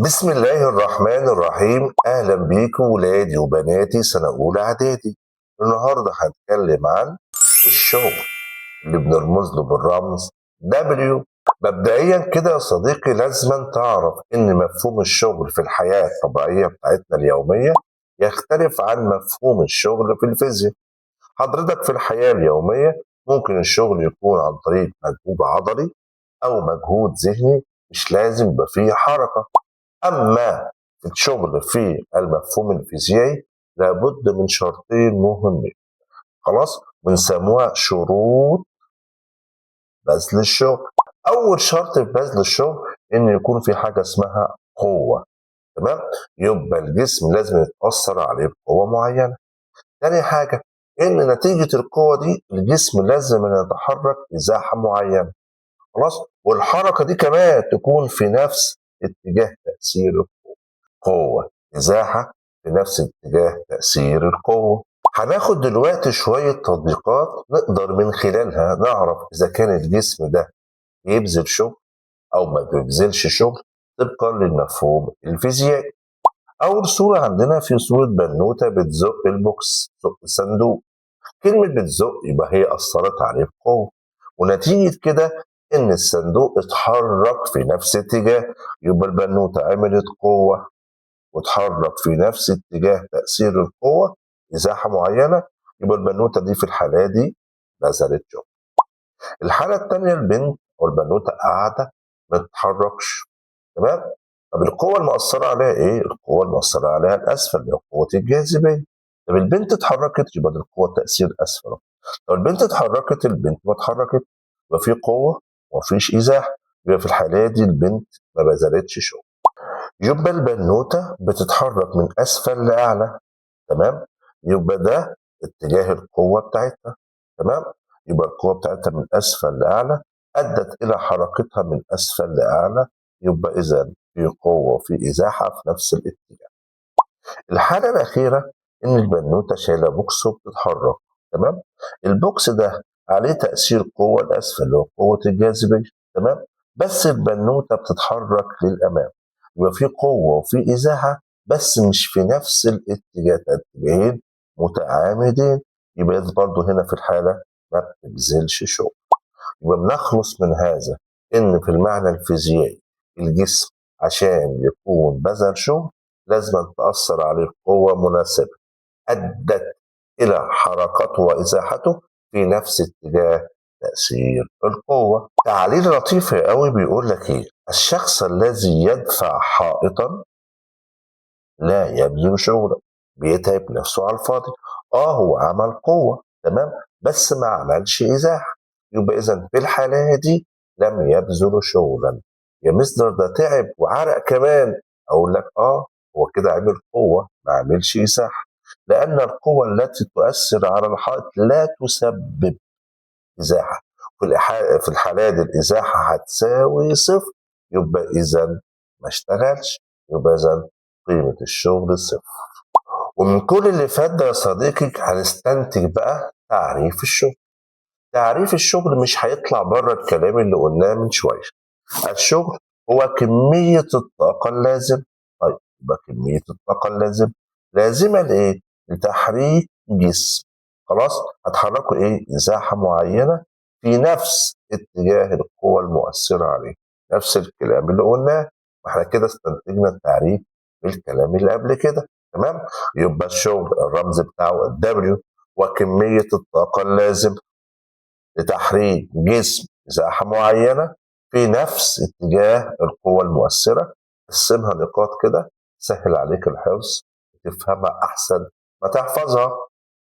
بسم الله الرحمن الرحيم. أهلا بيكم ولادي وبناتي سنة أولى إعدادي. النهاردة هنتكلم عن الشغل اللي بنرمز له بالرمز W. مبدئيا كده يا صديقي لازم تعرف إن مفهوم الشغل في الحياة الطبيعية بتاعتنا اليومية يختلف عن مفهوم الشغل في الفيزياء. حضرتك في الحياة اليومية ممكن الشغل يكون عن طريق مجهود عضلي أو مجهود ذهني، مش لازم يبقى فيه حركة. أما الشغل في المفهوم الفيزيائي لابد من شرطين مهمين، خلاص، بنسموها شروط بذل الشغل. أول شرط في بذل الشغل إن يكون في حاجة اسمها قوة، تمام؟ يبقى الجسم لازم يتأثر عليه بقوة معينة. تاني حاجة إن نتيجة القوة دي الجسم لازم يتحرك إزاحة معينة، خلاص، والحركة دي كمان تكون في نفس اتجاه تأثير القوة. قوة إزاحة في نفس اتجاه تأثير القوة. هناخد دلوقتي شوية تطبيقات نقدر من خلالها نعرف إذا كان الجسم ده يبذل شغل أو ما بيبذلش شغل طبقا للمفهوم الفيزيائي. أول صورة عندنا في صورة بنوتة بتزق ال box، تزق الصندوق. كلمة بتزق يبقى هي أثرت عليه بقوة، ونتيجة كده إن الصندوق اتحرك في نفس اتجاه، يبقى البنوتة عملت قوة واتحرك في نفس اتجاه تأثير القوة إزاحة معينة، يبقى البنوتة دي في الحالة دي بذلت شغل. الحالة التانية البنت أو البنوتة قاعدة ما تتحركش، تمام؟ طب القوة المؤثرة عليها إيه؟ القوة المؤثرة عليها الأسفل اللي هي قوة الجاذبية. طب البنت اتحركت يبقى دي القوة تأثير أسفل. طب البنت اتحركت، البنت ما اتحركت، يبقى في قوة ومفيش إزاحة، يبقى في الحالة دي البنت ما بذلتش شغل. يبقى البنوتة بتتحرك من أسفل لأعلى، تمام؟ يبقى ده اتجاه القوة بتاعتها، تمام؟ يبقى القوة بتاعتها من أسفل لأعلى أدت إلى حركتها من أسفل لأعلى، يبقى إذا في قوة وفي إزاحة في نفس الاتجاه. الحالة الأخيرة إن البنوتة شايلة box وبتتحرك، تمام؟ ال box ده عليه تأثير قوة الأسفل اللي هو قوة الجاذبية، تمام؟ بس البنوتة بتتحرك للأمام، يبقى في قوة وفي إزاحة بس مش في نفس الاتجاه، اتجاهين متعامدين، يبقى برضه هنا في الحالة ما بتبذلش شغل. يبقى بنخلص من هذا إن في المعنى الفيزيائي الجسم عشان يكون بذل شغل لازم تأثر عليه قوة مناسبة أدت إلى حركته وإزاحته في نفس اتجاه تأثير القوة. تعليل لطيف قوي بيقول لك إيه؟ الشخص الذي يدفع حائطا لا يبذل شغلا، بيتعب نفسه على الفاضي. هو عمل قوة، تمام، بس ما عملش إزاحة، يبقى إذا في الحالة دي لم يبذل شغلا. يا مستر ده تعب وعرق كمان، أقول لك هو كده عمل قوة ما عملش إزاحة، لأن القوة التي تؤثر على الحائط لا تسبب إزاحة. في الحالة دي الإزاحة هتساوي صفر، يبقى إذا ما اشتغلش، يبقى إذا قيمة الشغل صفر. ومن كل اللي فات ده يا صديقي هنستنتج بقى تعريف الشغل. تعريف الشغل مش هيطلع بره الكلام اللي قلناه من شوية. الشغل هو كمية الطاقة اللازم. طيب يبقى كمية الطاقة اللازم لازمة لإيه؟ لتحريك جسم، خلاص، هتحركه إيه؟ إزاحة معينة في نفس اتجاه القوة المؤثرة عليه، نفس الكلام اللي قلناه. واحنا كده استنتجنا التعريف بالكلام اللي قبل كده، تمام؟ يبقى الشغل الرمز بتاعه ال W وكمية الطاقة اللازم لتحريك جسم إزاحة معينة في نفس اتجاه القوة المؤثرة. قسمها نقاط كده سهل عليك الحفظ، تفهمها أحسن ما تحفظها.